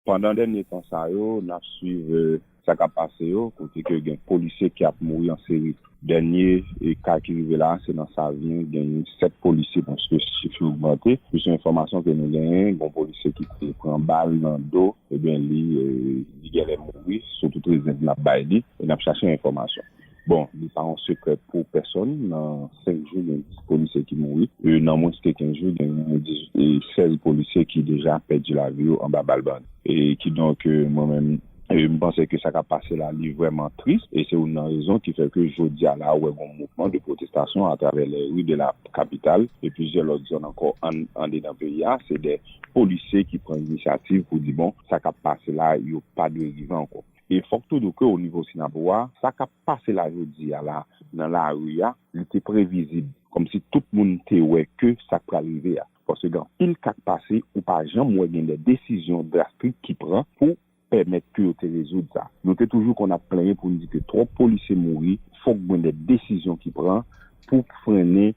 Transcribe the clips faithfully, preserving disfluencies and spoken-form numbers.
Pandan dènye tan sa yo, n ap swiv, e, sa k ap pase yo, kote ke gen polisye ki ap mouri an seri. Dènye, e, ka ki rive la, se nan Savyen, gen sèt polisye, paske chif yo ogmante. Pi se enfòmasyon ke nou genyen, gen yon polisye ki te pran bal nan do, ebyen, li, e, li genlè mouri, sou tout rezèv n ap bay li, e n ap chache enfòmasyon. Bon, li pa yon sekrè pou pèsonn, nan senk jou, gen dis polisye ki mouri, e nan mwens ke kenz jou, gen dis, e sèz polisye ki deja pèdi lavi yo anba bal bandi. E kidonk, e, mwen menm, e, m panse ke sa k ap pase la, li vrèman tris, e se youn nan rezon ki fè ke jodi a la, ou wè gen yon mouvman de pwotestasyon atravè les rues de la capitale, e plizyè lòt zòn ankò an, andedan peyi a, se de polisye ki pran inisyativ pou di, bon, sa k ap pase la, yo pa dwe rive ankò. E fòk tou di ke o nivo Sinapowa, sa k ap pase la jodi a la, nan lari a, li te previzib. Kòmsi tout moun te wè ke sa k pral rive a. Paske gen anpil ka k pase, ou pa janm wè gen de desizyon drastik ki pran pou pèmèt ke yo te rezoud sa. Nou te toujou konn ap plenyen pou n di ke twòp polisye mouri, fòk gen de desizyon ki pran pou frennen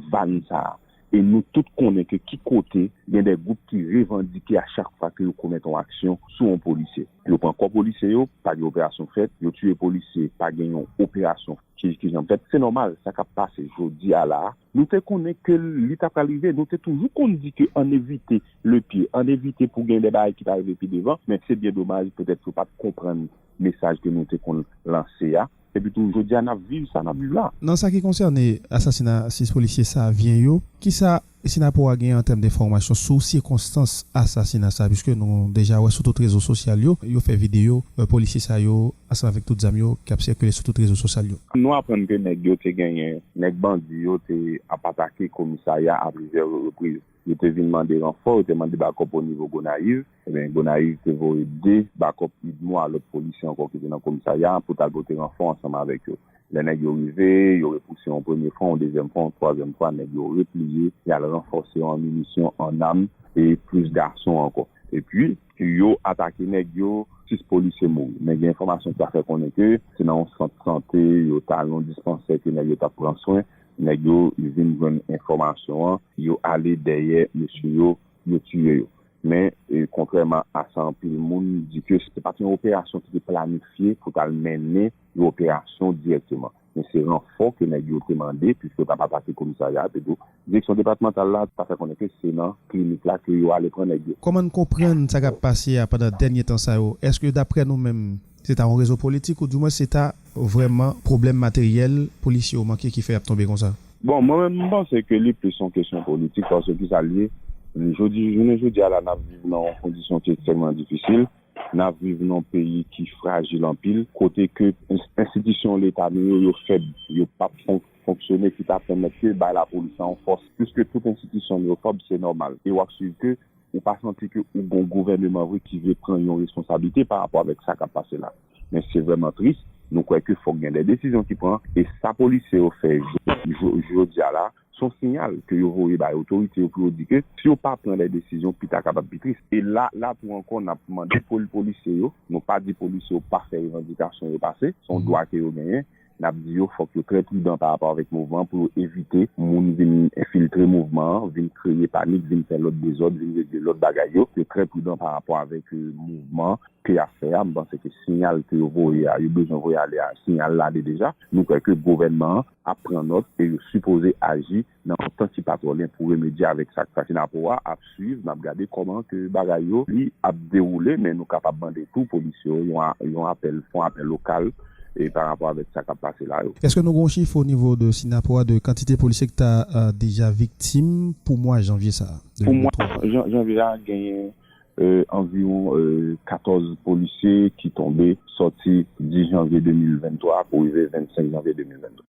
vag sa a. E nou tout konnen ke ki kote gen de gwoup ki revandike a chak fwa ke yo komèt yon aksyon sou yon polisye. Yo pran kò polisye yo, pa gen operasyon fèt, yo tiye polisye, pa gen yon operasyon ki, ki janm fèt. Se nòmal, sa k ap pase jodi a la a. Nou te konnen ke li ta pral rive, nou te toujou konn di ke ann evite le pye, ann evite pou gen de bagay ki ta rive pi devan, men se byen domaj, petèt yo pa t konprann mesaj ke nou te konn lanse a. Epi tou, jodi a, n ap viv sa n ap viv la. Nan sa ki konsène asasina sis polisye Savyen yo, kisa Sinapowa gen an tèm de enfòmasyon sou sikonstans asasina sa, piske nou deja wè sou tout rezo sosyal yo, yo fè videyo, e, polisye sa yo, ansanm avèk tout zam yo, k ap sikile sou tout rezo sosyal yo? Nou aprann ke nèg yo te genyen, nèg bandi yo te ap atake komisarya a plizyè repriz. Yo te vin mande ranfò, yo te mande bakòp o nivo Gonayiv. Ebyen, Gonayiv te voye de bakòp idmo a lòt polisye ankò ki te nan komisarya a pou t al pote ranfò ansanm avèk yo. Lè nèg yo rive, yo repouse yon premye fwa, yon dezyèm fwa, yon twazyèm fwa, nèg yo repliye, y al ranfòse yo an minisyon, an zam, e plis gason ankò. Epi, yo atake nèg yo, sis polisye mouri. Men gen enfòmasyon ki ta fè konnen ke se nan yon sant sante, yo t al nan yon dispansè ke nèg yo t ap pran swen, nèg yo vin jwenn enfòmasyon an, yo ale dèyè mesye yo, yo tiye yo. Men, e, kontrèman a sa, anpil moun di ke se pa t yon operasyon ki te planifye pou t al mennen yon operasyon dirèkteman. Men se ranfò ke nèg yo te mande, piske yo t ap atake komisarya a, epi tou, direksyon depatmantal la ta fè konnen ke se nan klinik la ke yo ale pran nèg yo. Kòman n konprann sa k ap pase a pandan dènye tan sa yo? Èske, daprè nou menm, se ta yon rezon politik, oudimwen se ta vrèman pwoblèm materyèl polisye yo manke ki fè y ap tonbe konsa? Bon, mwen menm, m panse ke li plis yon kesyon politik, paske ki sa l ye? Jodi, jounen jodi a la, n ap viv nan yon kondisyon ki ekstrèmman difisil. N ap viv nan yon peyi ki frajil anpil, kote ke ins-, enstitisyon Leta nou yo, yo fèb, yo p ap fon-, fonksyone, ki ta pèmèt ke bay lapolis la yon fòs, piske tout enstitisyon yo fèb, se nòmal. E w ap swiv ke ou pa santi ke ou gon gouvèneman vre ki vle pran yon responsablite pa rapò avèk sa k ap pase la. Men se vrèman tris, nou kwè ke fòk gen de desizyon ki pran, e sa polisye yo fè jo-, jo-, jodi a la, se yon siyal ke yo voye bay otorite yo pou yo di ke si yo pa pran de desizyon, pita kapab pi tris. E la, la tou ankò, n ap mande pol-, polisye yo, nou pa di polisye yo pa fè revandikasyon yo pase, se yon dwa ke yo genyen, n ap di yo fòk yo trè pridan pa rapò avèk mouvman an pou yo evite moun vin enfiltre mouvman an, vin kreye panik, vin fè lòt dezòd, vin regle lòt bagay yo. Yo trè pridan pa rapò avèk, e, mouvman ke y ap fè a. M panse ke siyal ke yo voye a, yo bezwen voye ale a, siyal la ale deja. Nou kwè ke gouvènman an ap pran nòt e yo sipoze aji nan yon tan ki pa twò lwen pou remedye avèk sa k pase. Sinapowa ap swiv, n ap gade kòman ke bagay yo, li ap dewoule, men nou kapab mande tou polisye yo yon a-, yon apèl, fè yon apèl lokal, e pa rapò avèk sa k ap pase la yo. Èske nou gen yon chif o nivo de Sinapowa de kantite polisye ki ta, e, deja viktim pou mwa janvye sa a, de mil vennntwa? Pou mwa jan-, janvye a, genyen, e, anviwon, e, katòz polisye ki tonbe sòti dis janvye de mil venntwa pou rive vennsenk janvye de mil venntwa.